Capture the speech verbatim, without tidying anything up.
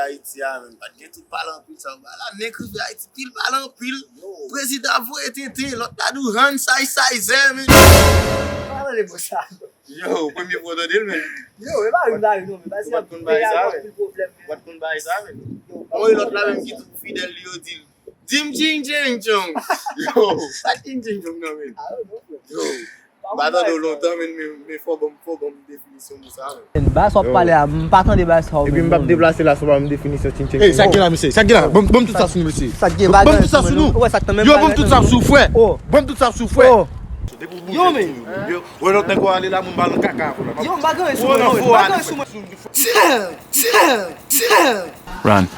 Ayiti a, menm. Pa t gen tout pale anpil sa yo. Ba la, nèg rive Ayiti, pil pale anpil. Prezidan ap voye tenten, lòt la di w rann say say zè, menm. Pale de bon sa. Yo, premye fwa w tande l, menm. Yo, e pa vin la, non, men. Ou pa t konn bagay sa, menm. Ou pa t konn bagay sa, menm. Mwen, lòt la, menm ki tou fidèl li, yo di l. Dim ching ching chong. Yo, sa ching ching chong nan, menm. Yo, m pa tande w lontan, menm, men, men fò ban m, fò ban m definisyon mo sa, menm. Ba sa w ap pale a, m pa tande ba sa w. Epi m p ap deplase la san w ba m definisyon ching ching chong. Sa k gen la, mesye? Sa k gen la? Ban m tout sa sou nou, mesye. Sa k gen? Ban m tout sa sou nou. Yo, ban m tout sa sou ou, frè. Ban m tout sa sou ou, frè. Yo, men. Yo, wè lòt nèg ou ale la, moun ba nan kaka, frè. Yo, m pa gen anyen sou mwen, non, men. M pa gen anyen sou mwen. Run.